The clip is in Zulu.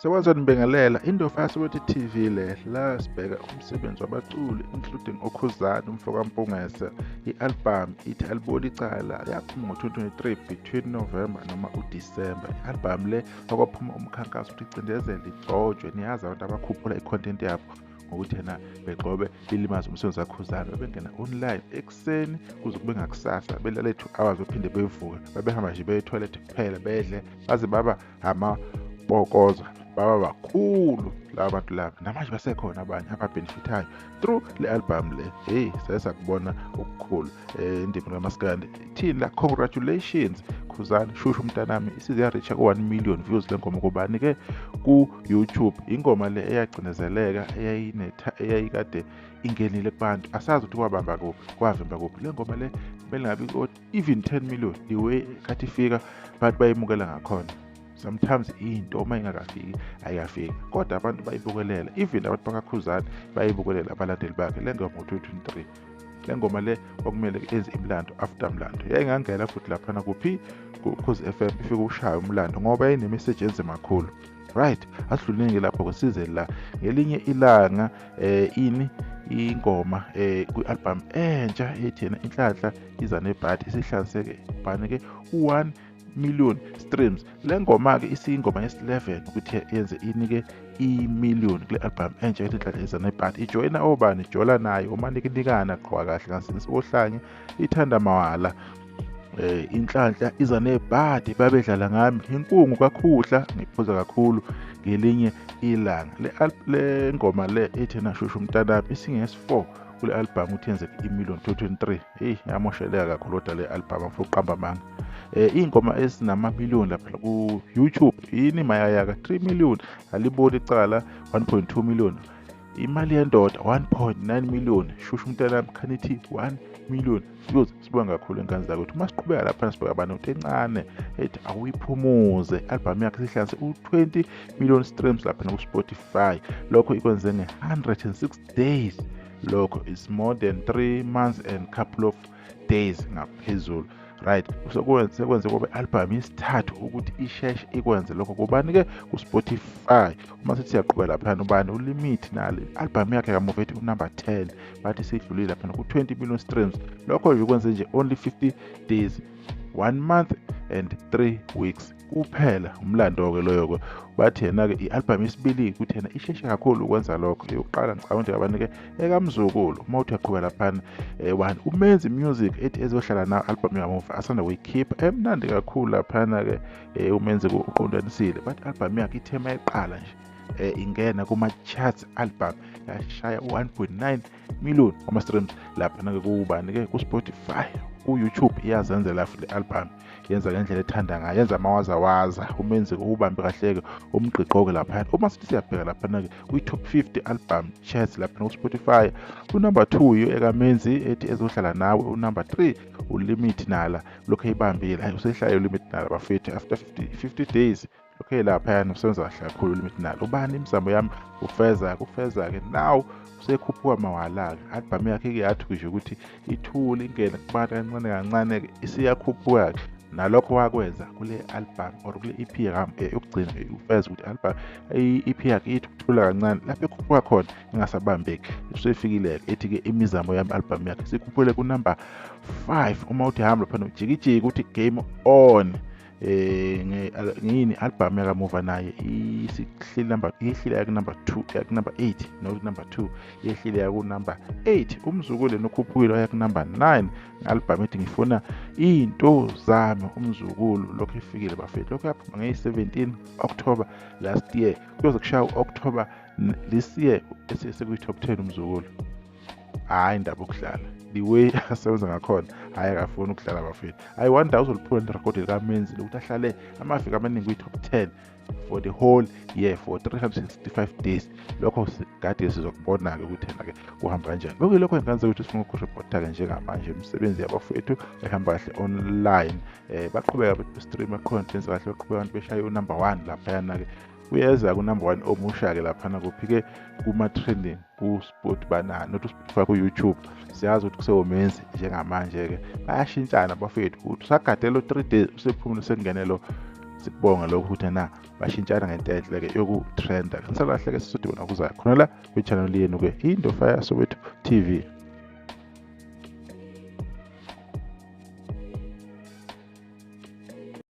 Sekwaze nibingelela Indofa yaSoweto TV le la sibheka umsebenzi wabaculi including oKhuzani, umfo kaMpungese. I-album ithi Aliboli Icala yaphuma ngo-2023 between November noma uDecember. I-album le okwaphuma umkhankaso ukuthi icindezele igcotshwe, niyazi abantu abakhuphula i-content yabo ngokuthi yena begxobe belimaze umsebenzi kaKhuzani. Babengena online ekuseni kuze kube ngakusasa, belale 2 hours bephinde bevuke, babehamba nje beye toilet kuphela, bedle baze baba amapokoza, baba bakhulu laba bantu laba. Namanje basekhona abanye ababenefithayo through le album le. Hey, saye sakubona okukhulu indima kaMaskandi. Thini la, congratulations Khuzani, shushu umntanami, isize yareacha ku 1 million views le ngoma kubani ke ku YouTube. Ingoma le eyagcinezeleka eyayikade ingenile kubantu, asazi ukuthi kwabamba kuphi, kwavimba kuphi le ngoma le, kumele ngabe even 10 million the way khathi ifika abantu bayimukela ngakhona. Sometimes into uma ingakafiki ayikafiki, kodwa abantu bayibukelela, even abantu bakaKhuzani bayibukelela, abalandeli bakhe le ngoma ngo-2023. Le ngoma le kwakumele enze imilando after mlando, yayingangena futhi laphana kuphi ku-Ukhozi FM ifike ushaya umlando ngoba yayinemessage enzima kakhulu. Right, asidluleni lapho size la ngelinye ilanga ini ingoma kwi-album entsha ethi yena Inhlanhla Iza Nebhadi, isihlanzeke bani ke u-1 million streams. Le ngoma ke isiyingoma yesi-11 ukuthi yenze inike i-million kule album entsha ethi Inhlanhla Iza Nebhadi. Ijoyina obani? Ijola nayo uManikinikana, qhwa kahle ngasinsi ohlanye, ithanda mawala, Inhlanhla Iza Nebhadi, babedlala ngami, inkungu kakhuhla, ngiphuza kakhulu ngelinye ilanga. Le ngoma le ethi na Shushu Umntanami isingesi-4 kule album ukuthi yenze i-million 2023. Hey, yamosheleka kakhulu kodwa le album, angifuni ukuqamba amanga. Iy'ngoma ezinama-million lapha ku YouTube yini Mayayaka 3 million, Aliboli Icala 1.2 million, Imali Yendoda 1.9 million, Shushu Umntanami khanithi 1 million views. Sibonga kakhulu ingane zakwethu. Uma siqhubeka lapha sibheka abantu encane ethi Awuyiphumuze, album yakhe isihlanganise u-20 million streams lapha ku-Spotify. Lokho ikwenze nge-106 days, lokho is more than 3 months and couple of days ngaphezulu. Right, sekwenze kube album yesithathu ukuthi isheshe ikwenze lokho kubani-ke ku-Spotify. Uma sithi siyaqhubeka laphana ubani uLimit nale album yakhe kamuva ethi unumber 10, bathi seyidlulile laphana ku-20 million streams. Lokho nje kwenze nje only 50 days, 1 month and 3 weeks kuphela. Umlando-ke loyo-ke, bathi yena-ke i-album yesibili ukuthi yena isheshe kakhulu ukwenza lokho. Eyokuqala ngicabanga ukuthi abantu-ke ekaMzukulu. Uma uthi uyaqhubeka laphana one uMenzi Music ethi Ezohlala Nawo, album yamuva asanda kuyikhipha emnandi kakhulu laphana-ke, uMenzi uqondanisile, bathi album yakhe ithe mayiqala nje ingena kuma-charts, album yashaya u-1.9 million wama-streams laphana-ke kubani-ke ku-Spotify. Ku-YouTube iyazenzela futhi le album, yenza ngendlela ethanda ngayo, yenza amawazawaza, uMenzi ubambe kahle-ke umgqiqo-ke laphana. Uma sithi siyabheka laphana-ke kwi-top 50 album charts laphana ku-Spotify, unumber 2 yiyo ekaMenzi ethi Ezohlala Nawe, unumber 3 uLimit Nala, lokhu eyibambile. Hayi, usehlala uLimit Nala bafethu after 50 days, lokhu laphayana usebenza kahle kakhulu uLimit Nala. Ubani Imizamo Yami, ufeza kufeza-ke now usekhuphuka mawala-ke, album yakhe-ke yathi nje ukuthi ithule ingene kubantu kancane kancane-ke isiyakhuphuka-ke. Nalokho wakwenza kule album or kule EP yokugcina ufeza ukuthi album i-EP yakhe ithi ukuthula kancane lapho ekhuphuka khona ingasabambeki, usefikile-ke ethi-ke Imizamo Yami, album yakhe sikhuphule kunumber 5. Uma uthi hamba laphana ujikijiki uthi Game On, ngiyini album yakamuva naye isihleli number, yehlile yaku number 2, yaku number 8, not number 2, yehlile yaku number 8. Umzukulu nokhuphukile yaku number 9 album ethi Ngifuna Into Zami. Umzukulu lokho ifikile bafethu, lokho yaphuma ngeyi-17 October last year, kuyoze kushaya u-October this year esekuyi-top 10 umzukulu. Hhayi, indaba okudlala the way asebenza ngakhona, hhayi, akafuni ukudlala bafethu. I wonder uzoliphula irekhodi likaMenzi lokuthi ahlale amaviki amaningi kwi-top 10 for the whole year, for 365 days. Lokho kade sizokubona-ke ukuthi yena-ke kuhamba kanjani. Okuyilokho engenza ukuthi sifuna ukuripota-ke njengamanje imisebenzi yabafowethu ehamba kahle online. Baqhubeka be-stream content kahle, baqhubeka abantu beshaye unumber 1 laphayana-ke. Uyeza ku-number 1 omusha-ke laphana kuphi-ke kuma-trending ku-Spot banani, not uSpotify, ku-YouTube. Siyazi ukuthi kusewomenzi njengamanje-ke, bayashintshana bafethu, ukuthi usagadelo 3 days usephumule sekungenelo. Sikubonga lokho ukuthi na bashintshana ngento enhle-ke yokutrenda. Nisalahle-ke, sisodibana kuzayo khona la kwi-channel yenu-ke, Indofaya Soweto TV.